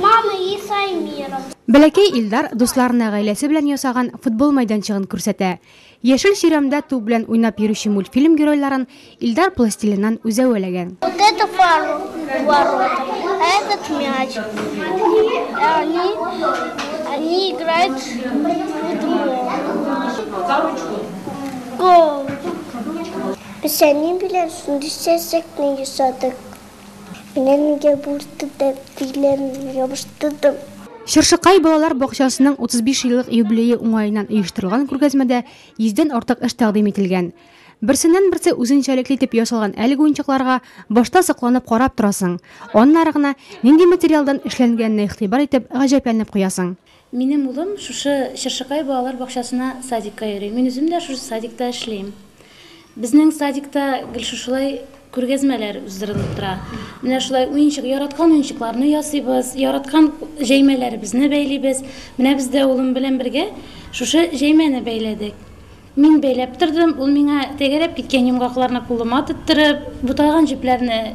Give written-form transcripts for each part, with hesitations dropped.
мамой и с Аймиром. Бәләкәй Илдар дусларына гаиләсе белән ясаган футбол мәйданчыгын күрсәтә. Яшел чирәмдә туп белән уйнап йөрүче мультфильм геройларын Илдар пластилиннан үзе әвәләгән. Вот это ворота, а этот мяч. Они играют в футбол. Гол. Без әни белән шундый чәчәкне ясадык. Менә нигә булды тәпиләрне ябыштырдым. Чыршыкай балалар бакчасының 35 еллык юбилее уңаеннан оештырылган күргәзмәдә 100дән артык эш тәкъдим ителгән. Берсеннән-берсе үзенчәлекле итеп ясалган әлеге уенчыкларга башта сокланып карап торасың, аннары гына нинди материалдан эшләнгәненә игътибар итеп, гаҗәпләнеп куясың. Минем улым шушы Чыршыкай балалар бакчасына садикка йөри. Мин үзем дә шушы садикта эшлим. Безнең садикта гел шушылай күргәзмәләр уздырылып тора. Менә шулай уенчык, яраткан уенчыкларны ясыйбыз, яраткан җәймәләребезне бәйлибез. Менә без дә улым белән бергә шушы җәймәне бәйләдек. Мин бәйләп тордым, ул миңа тәгәрәп киткән йомгакларны кулыма тоттырып, буталган җепләрне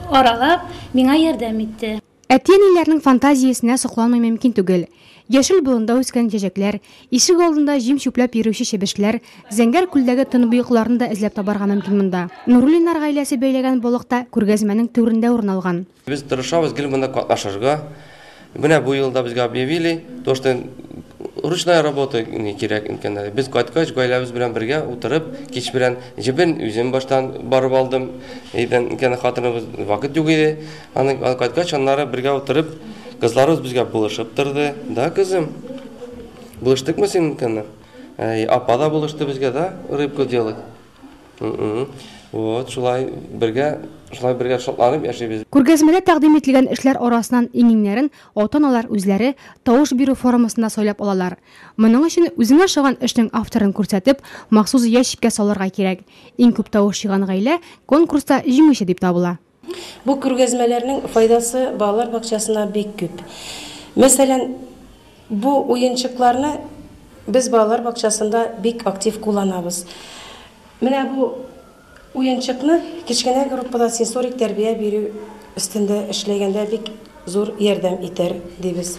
аралап, миңа ярдәм итте. Әти-әниләрнең фантазиясенә сокланмый мөмкин түгел. Яшел болында үскән чәчәкләр, ишек алдында җим чүпләп йөрүче чебешләр, зәңгәр күлдәге төнбоекларны да эзләп табарга мөмкин монда. Нуруллиннар гаиләсе бәйләгән балык та күргәзмәнең түрендә урын алган. Без тырышабыз гел монда катнашырга. Менә бу елда безгә объявили, то что ручная работа кирәк икән. Без кайткач, гаиләбез белән бергә утырып, кич белән җебен үзем баштан барып алдым. Өйдән икән хатыныбыз вакыт юк иде. Аны кайткач, аннары бергә утырып, кызларыбыз безгә булышып торды. Да, кызым? Булыштыкмы син икән? Апа да булышты безгә, да, рыбку делать. Вот, шулай бергә, шулай бергә шатланып яшибез. Күргәзмәдә тәкъдим ителгән эшләр арасыннан иң-иңнәрен ата-аналар үзләре тавыш бирү формасында сайлап алалар. Моның өчен үзеңә ошаган эшнең авторын күрсәтеп, махсус ящикка салырга кирәк. Иң күп тавыш җыйган гаилә конкурста җиңүче дип табыла. Бу күргәзмәләрнең файдасы балалар бакчасына бик күп. Мәсәлән, бу уенчыкларны без балалар бакчасында бик актив кулланабыз. Менә бу уенчыкны кечкенә группада сенсорик тәрбия бирү өстендә эшләгәндә бик зур ярдәм итәр дибез.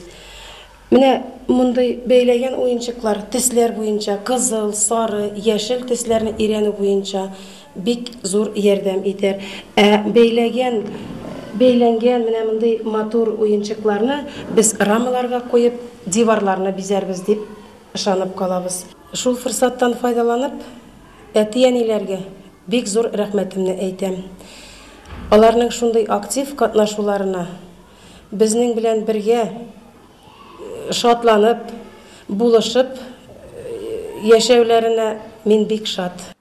Менә мондый бәйләгән уенчыклар төсләр буенча кызыл, сары, яшел төсләрне өйрәнү буенча бик зур ярдәм итәр. Ә бәйләнгән менә мондый матур уенчыкларны без рамаларга куеп диварларны бизәрбез дип ышанып калабыз. Шул форсаттан файдаланып, әти-әниләргә бик зур рәхмәтемне әйтәм. Аларның шундый актив катнашуларына, безнең белән бергә шатланып, булышып яшәүләренә мин бик шат.